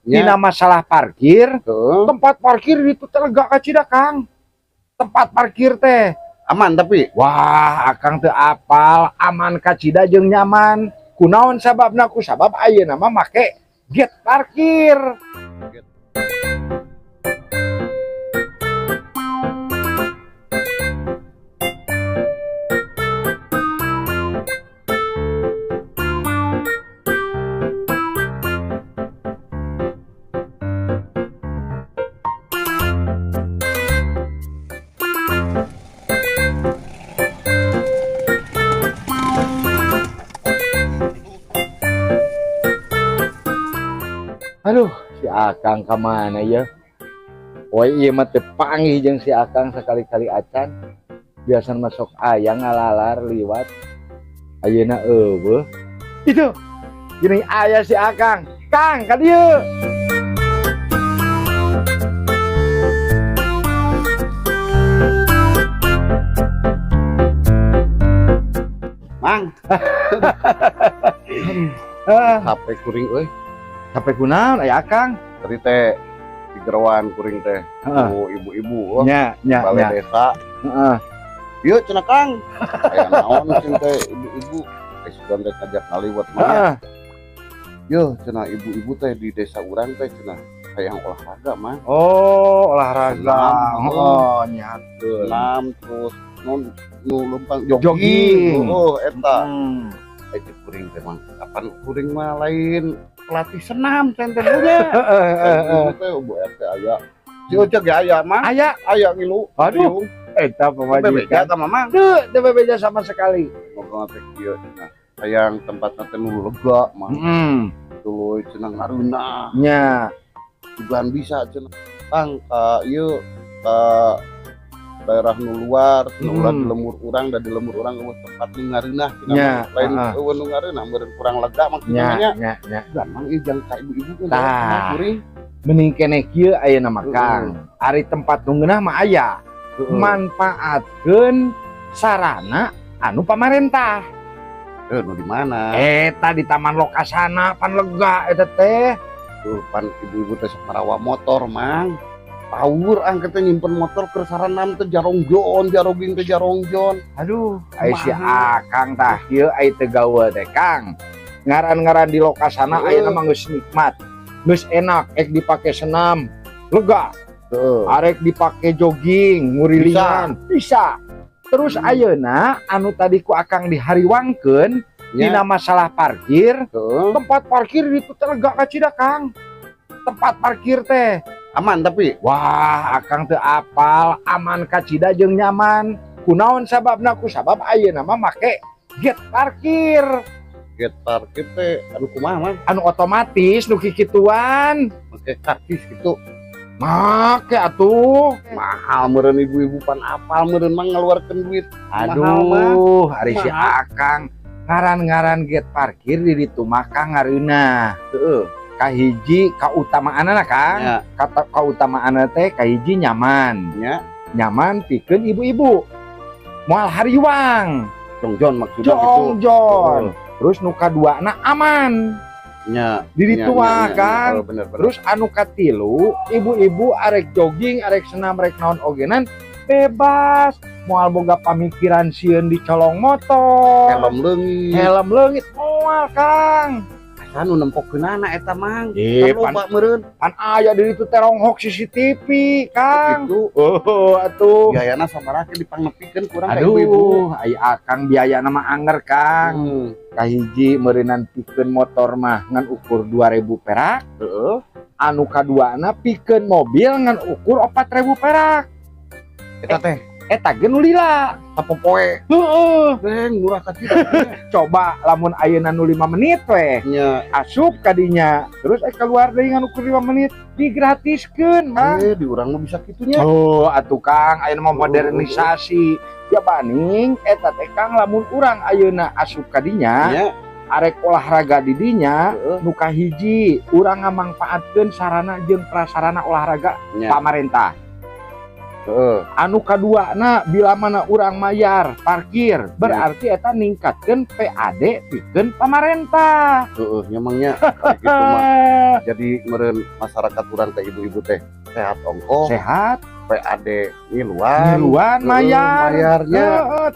Dina masalah parkir, tempat parkir itu teh lega kacida, Kang. Tempat parkir teh aman tapi wah, Akang teu apal, aman kacida jeung nyaman. Kunaon sababna? Ku sabab ayeuna mah make gate parkir. Aduh, si Akang kemana ya? Woi, iya mah teu panggih jeung si Akang sekali-kali acan. Biasa masuk aya ngalalar liwat. Ayeuna euweuh. Itu. Gini aya si Akang. Kang, ka dieu. Mang. HP kuring euy. Sampai kunaon aya Akang? Tadi teh digeroan kuring teh. Heeh. Ibu-ibu nya nya balai nya. Desa. Heeh. Ieu cenah Kang. Aya naon cenah teh ibu-ibu. Sugan teh ngajak ngaliwat mah. Heeh. Yeuh cenah ibu-ibu teh di desa urang teh cenah hayang olahraga mah. Oh, olahraga. Senam. Oh, nya atuh. Senam terus non nu lempang jogging. Jogging. Oh, eta. Cek kuring teh mah. Kapan kuring mah lain pelatih senam teh punya. Heeh. Teh Bu RT aya. Si Ojek ge aya mah. Aya. Aya ngilu. Aduh. Eta Bebeja pamajikan. tah Mamang. Teu, teu bebeja sama sekali. Ngobrol teh kieu cenah. Hayang tempatna teh nu lega mah. Heeh. Tuluy cenah ngareunah. Nya. Sugan bisa cenah. Kang ka ieu ka daerah nu luar, cenah ulah di lembur urang, da di lembur urang eueuh tempat nu ngareunah cenah. Nya, Lain heeh. eueuh nu ngareunah meureun kurang lega maksudna Nya, nya. nya, nya. Sugan mang ieu jang ka ibu-ibu Tah. kuring. Mending keneh kieu ayeuna mah Kang. Ari tempat nu ngeunah mah aya. Manfaatkeun sarana anu pamarentah. Nu di mana? Eta di Taman Lokasana pan lega eta teh. Tuh pan ibu-ibu teh sok marawa motor mang. Power angkat teh nyimpen motor keur saranam teh jarongjon, jaroging teh jarongjon. Aduh, ai si Akang tah kieu ai teu gawe teh Kang. Ngaran-ngaran di Lokasana ayeuna mah geus nikmat. Geus enak ek dipake senam, lega. Arek dipake jogging, ngurilingan, bisa. Terus ayeuna anu tadi ku Akang dihariwangkeun dina masalah parkir, tempat parkir itu teh lega kacida Kang. Tempat parkir teh aman tapi wah, Akang teu apal, aman kacida jeung nyaman. Kunaon sababna? Ku sabab ayeuna mah make gate parkir. Gate parkir teh anu kumaha mah? Anu otomatis nu kikituan. Make karcis gitu. Make atuh. Mahal meureun ibu-ibu pan apal meureun mah ngeluarkeun duit. Aduh, ari si Akang ngaran-ngaran gate parkir di ditu mah Kang ngareunah. Heeh. Kahiji kautamaanana Kang. Ya. Kata kautamaanana teh kahiji nyaman. Ya. Nyaman pikeun ibu-ibu. Moal hariwang. Jongjon maksudna gitu. Jongjon. Terus nu kaduana aman. Nya. Di ditu mah Kang. Oh, bener, bener. Terus anu katilu, ibu-ibu arek jogging, arek senam, arek naon ogenan bebas. Moal boga pamikiran sieun dicolong motor. Helm leungit. Helm leungit moal Kang. Anu nempokeunana eta Mang. Pan, meureun. Pan aya di ditu teronghok CCTV, Kang. Gitu. Oh, atuh. Biayana sabaraha ke dipangnepikeun kurang ka ibu-ibu. Aduh, ai Akang biayana mah anger, Kang. Kahiji meureunan pikeun motor mah ngan ukur 2000 perak. Heeh. Anu kaduana pikeun mobil ngan ukur 4000 perak. Eta teh eta ge nu lila sapopoe. Heeh. Deng murah kacida. Coba lamun ayeuna nu 5 menit weh. Nya. Asup kadinya. Terus keluar deui ngan ukur 5 menit digratiskeun, Mang. Di urang mah bisa kitu nya. Oh, atuh Kang, ayeuna mah modernisasi. Ya baning eta teh Kang lamun urang ayeuna asup kadinya, nya, arek olahraga di dinya, nu kahiji urang ngamangpaatkeun sarana jeung prasarana olahraga nya. Pamarentah. Anu kaduana, bila mana urang mayar parkir, berarti eta ningkatkeun PAD pikeun pamarentah. Heeh, memangnya kayak gitu mah. Jadi meureun masyarakat urang teh, ibu-ibu teh sehat ongkoh, Sehat, PAD ngiluan, ngiluan mayar. Mayarnya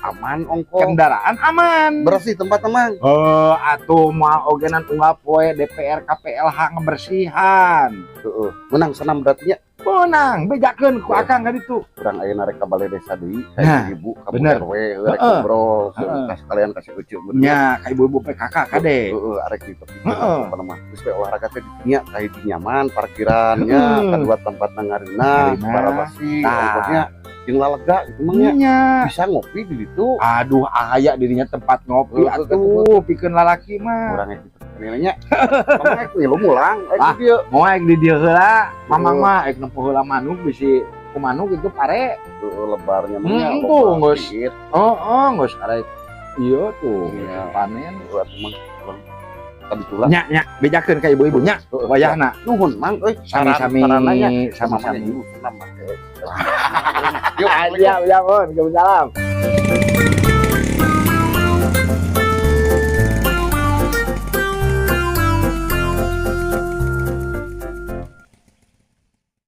aman ongkoh. Kendaraan aman. Bersih tempat, Mang. Oh, atuh moal ogenan unggal poe DPR KPLH ngebersihan. Heeh. Menang senam berarti nya. Menang, bejakeun ku akang ka ditu. Urang ayeuna rek ka balai desa deui, ka Nah, ibu, ka Bu RW, rek ngobrol, kas kalian kasih ucu bener. Nya ka ibu-ibu PKK kade. Heeh, arek di tepi apa nama. Terus we olahraga teh di dinya kahiji nyaman parkirannya, kedua tempat ngareunah, Ngareunah. Barabasi, Tah. ongkohnya jeung lalega gitu, Mang, nya. Nya. Bisa ngopi di ditu. Aduh, aya dirinya tempat ngopi atuh pikeun lalaki mah. Urang gitu. Nya. Mamang ek ngilu mulang, ek Ah. di dieu. Mau ek di dieu heula, mamang mah ek nempo heula manuk, bisi ku manuk itu pare. Heeh, lebarnya mah nya. Tuh, loba geus. piit. Oh, geus arek ieu tuh panen. Heeh, atuh, Mang. Urang tadi tulah. Nya nya bejakeun ka ibu-ibu nya. Wayahna. Nuhun, Mang euy. Sami-sami, Sarananya. sami-sami. Senam, Mang. Yuk, Ah, siap, siap, Waalaikumsalam.